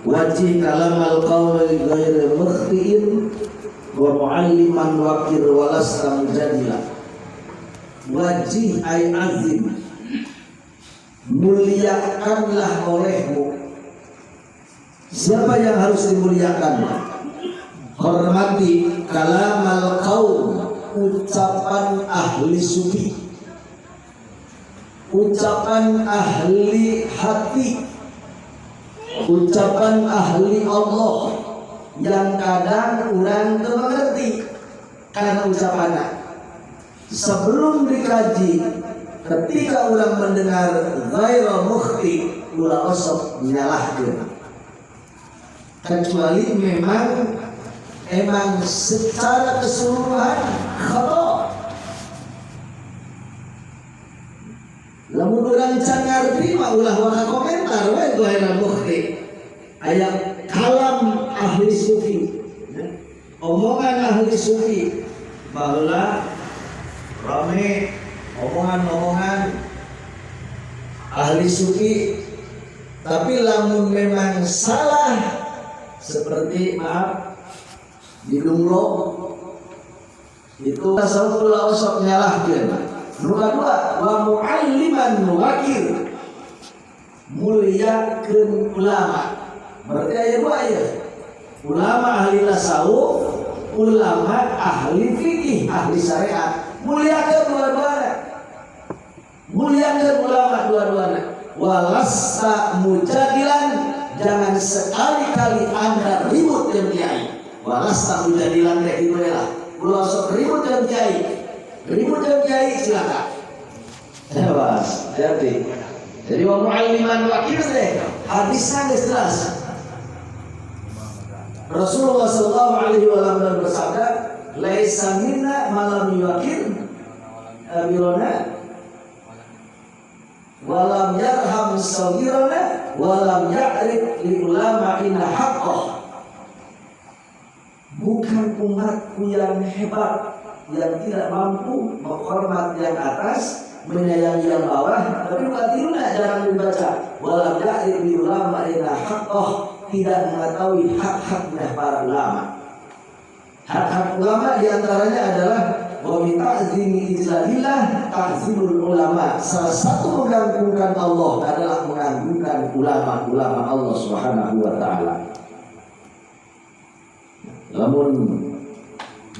Wajih kalamal qawli ghairi mukhtiin wa mualliman wakir walasta mujadila. Wajih ay azim, muliakanlah olehmu. Siapa yang harus dimuliakan? Hormati kalamal qaum, ucapan ahli sufi, ucapan ahli hati, ucapan ahli Allah yang kadang orang teu mengerti karena ucapannya. Sebelum dikaji, ketika orang mendengar ghairu mukhti, ulah osok nyalahkeun. Kecuali memang emang secara keseluruhan khata. Lamun urang can ngarti mah ulah waka komentar we ghairu mukhti. Aya kalam ahli sufi, omongan ahli sufi baheula rame omongan-omongan ahli sufi, tapi lamun memang salah seperti maaf di Dunglo itu tasawuf ulah osok nyalahkeun. Nu kadua wa mualliman wakil, muliakeun ulama. Berarti aya dua ya, ulama ahli tasawuf, ulama ahli fikih, ahli syariat. Muliakeun dua-duana, muliakeun ulama dua-duana. Walasta mujadilan, jangan sekali-kali anda ribut dengan kiai. Walasta mujadilan teh kitu lah. Ulah sok ribut dengan kiai, ribut dengan kiai silakan. Awas, jadi wa mualliman wakil teh hadisnya geus jelas. Rasulullah sallallahu alaihi wasallam bersabda, "Laisa minna malam yuwakir kabirona walam yarham saghirana walam ya'rif li ulama'ina haqqah." Bukan umatku yang hebat yang tidak mampu menghormat yang atas, menyayangi yang bawah, tapi umatiruna jarang dibaca. Walam ya'rif li ulama'ina haqqah, tidak mengetahui hak-haknya para ulama. Hak-hak ulama diantaranya adalah wa min ta'zimi ijlalillah ta'zimul ulama. Salah satu mengagungkan Allah adalah mengagungkan ulama-ulama Allah Subhanahu wa taala. Lamun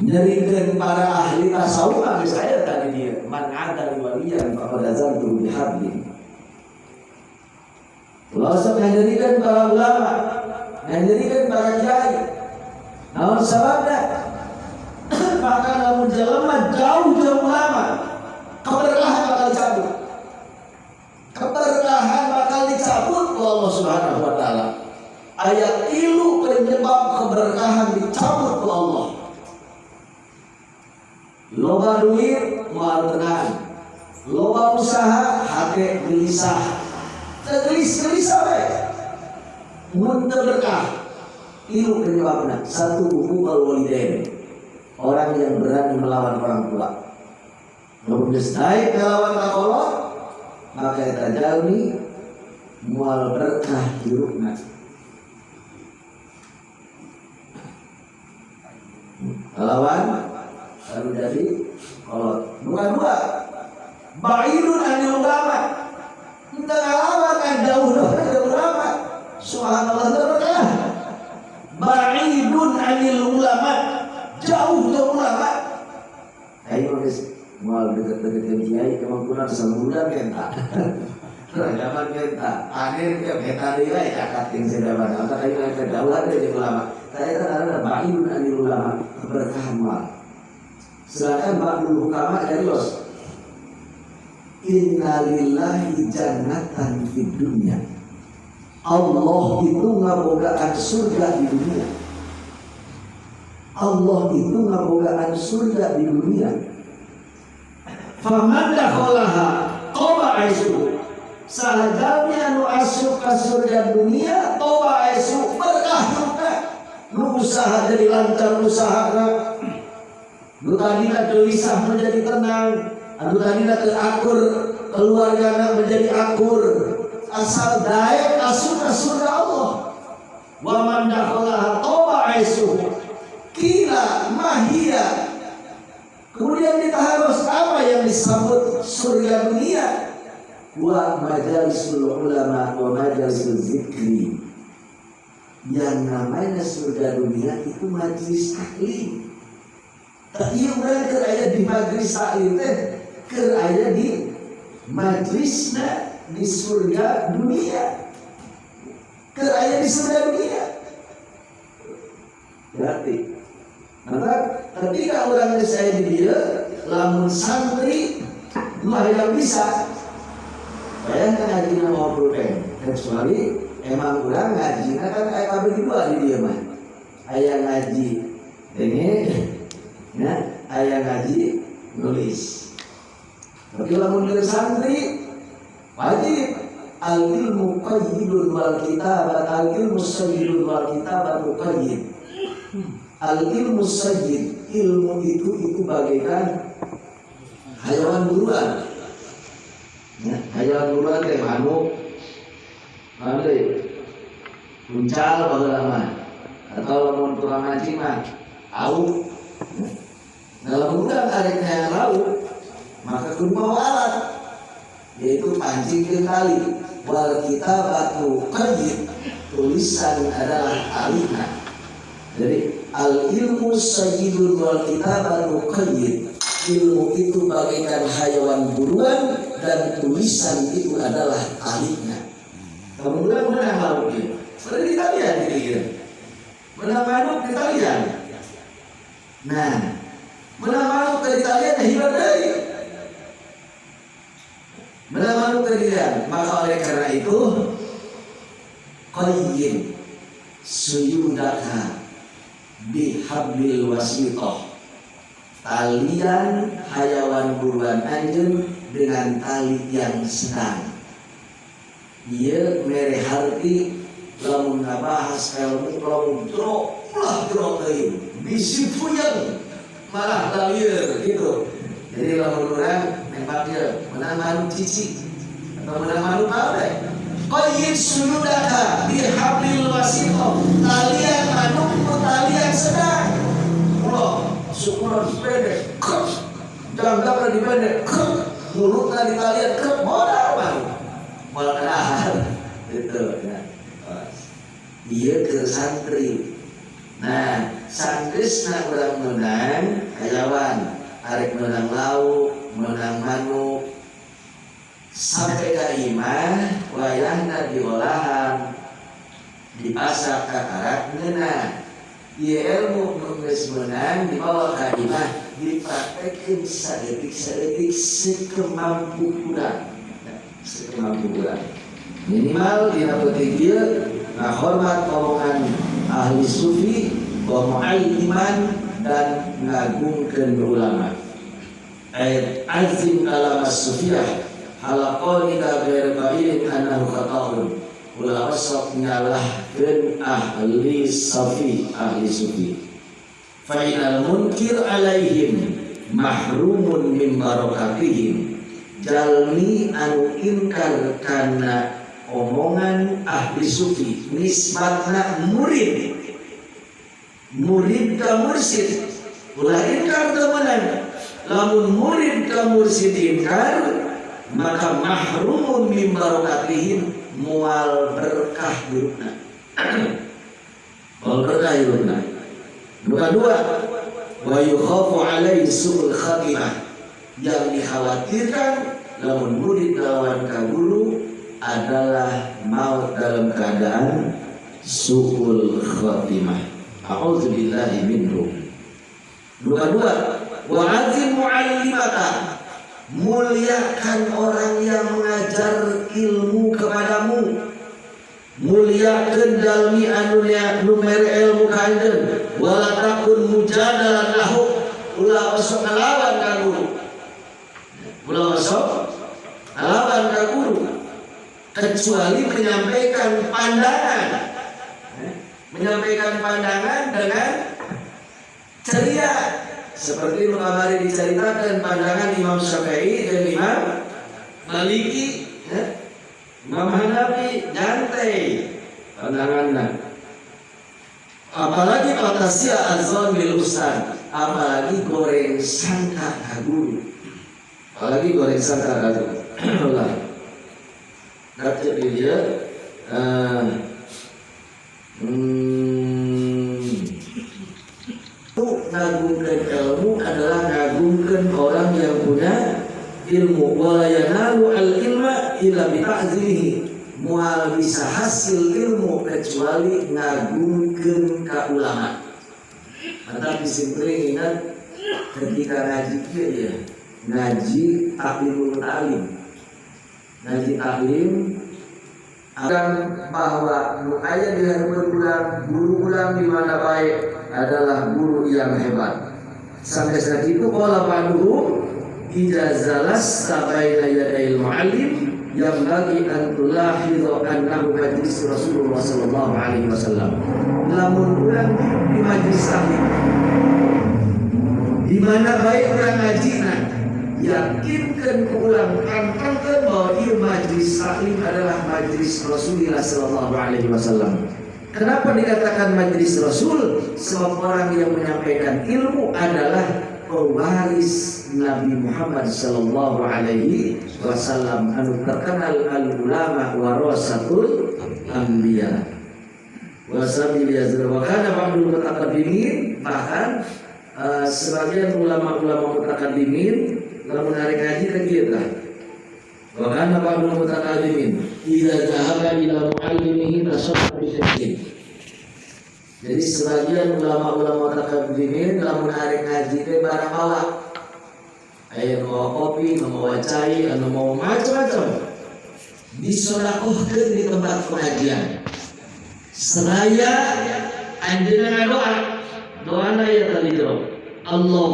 nyerikeun para ahli tasawuf geus aya tadi dia, man adali waliyan faqad azantu biharbin. Ulah sok nyerikeun para ulama, nyerikeun para kiai. Naon sababna? Maka lamun jelema jauh jauh ulama, keberkahan bakal dicabut. Keberkahan bakal dicabut oleh Allah Subhanahu wa taala. Ayat tilu penyebab keberkahan dicabut oleh Allah. Loba duit moal tenang, loba usaha hate gelisah. Gelis-gelisah we. Mun teu berkah. Tilu penyebabna. Satu, uququl walidain. Orang yang berani melawan orang tua. Lamun geus naik ngelawan ka kolot, maka eta jalmi moal berkah hirupna. Lawan lalu jadi kolot. Bukan dua. Ba'idun anil ulama. Entah ngelawan kan jauh dari ulama. Subhanallah berkah. Ba'idun anil ulama, jauh dari ulama. Ayo guys, mau deket-deket ke kiai kemampuan sebulan kenta. Ragaman kenta, aneh ke beta deui we cakat jeung sedaban. Maka kayu kejauhan dari ulama. Saya kan ada ba'idun anil ulama, keberkahan moal. Sedangkan ba'dul hukama dari los. Innalillahi jannatan fid dunya. Allah itu ngabogaan surga di dunia. Allah itu ngabogaan surga di dunia. Faman dakhalaha toba aisu. Sahajalmi anu asup ka surga dunia toba aisu, berkah hidupna. Nu usaha jadi lancar usahana. Nu tadina gelisah menjadi tenang. Anu tadina teu akur keluargana menjadi akur. Asal daek asup ka surga Allah. majalisul ulama wa majalisul zikri. Yang namanya surga dunia itu majelis taklim. Tak ieu urang keur aya di majelis taklim teh, keur aya di majelisna di surga dunia. Keur aya di surga dunia. Berarti maka ketika orang geus aya di dieu, lamun santri mah yang bisa bayangkan ngajina mau pulpen, kecuali emang urang ngajina kan aya kabeh dua di dieu mah. Aya ngaji denge ya, aya ngaji nulis. Tapi lamun keur santri wajib al ilmu qayyidun wal kitabat, al ilmu sayyidun wal kitabatu qayyid. Al ilmu sayyid, ilmu itu bagaikan hayawan buruan. Ya, hayawan buruan teh manuk. Paham teh? Uncal baheula mah. Atau lamun tukang mancing mah lauk. Nah, lamun urang arek hayang lauk, maka kudu mawa alat, yaitu pancing jeung tali. Wal kitabatu qayyid, tulisan adalah talina. Jadi al ilmu sayyidun wal kitabatu qayyid. Ilmu itu bagaikan hayawan buruan dan tulisan itu adalah talina. Kemudian menang lauk ieu. Berarti di talian gitu ya. Menang manuk di talian. Nah, menang manuk dari talian hilang deui. Menang manuk dari talian. Maka oleh karena itu qayyid suyudaka bihablil wasitoh. Talian hayawan buruan anjeun dengan tali yang sedang. Ieu mere harti lamun ngabahas ilmu lamun jero ulah jero teuing bisi puyeng malah lalieur gitu. Jadi lamun urang nembak dia menang manuk cici atau menang manuk apa deh. Qayyid suyudaka bihablil wasitoh. Talian manukmu talian sedang. Ulah syukuran pendek, jangkauan di pendek, mulutna di talian, modal manuk. Moal kenal gitu ya. Ieu ke santri. Nah, sanggeusna urang meunang hayawan, arek meunang lauk, meunang manuk, sampai ka imah wayahna diolahan, dipasak kakarak ngeunah. Ieu ilmu nu geus meunang dibawa ka imah, dipraktekeun saeutik-saeutik sekemampu urang. Sekemampu urang. Minimal dina peuting ieu ngahormat omongan ahli sufi wa mualliman dan ngagungkeun ulama. Ayat azim kalam as-sufiyah halaqanika ghair ba'idin annahu khata'un. Ulah sok nyalahkeun ahli safi, ahli sufi. Fa inal munkir alaihim mahrumun min barakatihim. Jalmi anu ingkar kana omongan ahli sufi nisbatna murid, murid ka mursid, ulah ingkar teu meunang. Lamun murid ka mursid ingkar, maka mahrumun min barakatihim, mual berkah hirupna. Mual berkah hirupna. Nu kadua, wa yukhafu alaihi su'ul khatimah. Yang dikhawatirkan lamun murid lawan ka guru adalah maut dalam keadaan su'ul khatimah. A'udzubillahi minhu. Nu kadua, wa azim muallimaka, muliakan orang yang mengajar ilmu kepadamu. Muliakeun jalmi anu nu mere ilmu ka anjeun. Wala takun mujadalan lahu, ulah osok ngalawan ka guru. Ulah osok ngalawan ka guru kecuali menyampaikan pandangan. Menyampaikan pandangan dengan ceria seperti nu kamari diceritakan pandangan Imam Syafi'i dan Imam Maliki, ya. Imam Hanafi nyantai pandangannya. Apalagi fatasia azon bil ustad, apalagi goreng sangka ka guru. Apalagi goreng sangka ka guru. Lah. Dapet di dia ngagungkan ilmu adalah ngagungkan orang yang punya ilmu. Wala yanalu al ilma illa bi ta'zimihi. Moal bisa hasil ilmu kecuali ngagungkeun ka ulama. Maka disimpulin ingat ketika ngaji kieu ya, ngaji taklimul ta'lim. Ngaji taklim akan bahwa nu aya di hadapan urang, guru urang di mana baik adalah guru yang hebat. Sampai saat itu qala ba'duhu idza jalasta baina yadayil muallim yang bagi an tulahidha annahu majlis Rasulullah sallallahu alaihi wasallam. Lamun urang di majlis taklim di mana baik urang ngajina, yakinkan ke urang, tantangkan bahwa ieu majlis taklim adalah majlis Rasulullah sallallahu alaihi wasallam. Kenapa dikatakan majlis Rasul? Sebab orang yang menyampaikan ilmu adalah pewaris Nabi Muhammad sallallahu alaihi wasallam anu terkenal al ulama warasatul anbiya. Wasabil yazra wa kana ba'dul mutaqaddimin, bahkan sebagian ulama-ulama mutaqaddimin lamun hari ngaji teh kieu tah. Wa kana ba'dul mutaqaddimin idza dhahaba ila muallimihi tasaddaqa bi syai'in. Jadi sebagian ulama-ulama mutaqaddimin lamun hari ngaji teh barang bawa. Aya nu mawa kopi, nu mawa cai, anu mawa macam-macam. Disodakohkeun di tempat pengajian. Seraya anjeunna ngadoa, doana ya tadi jero. Allah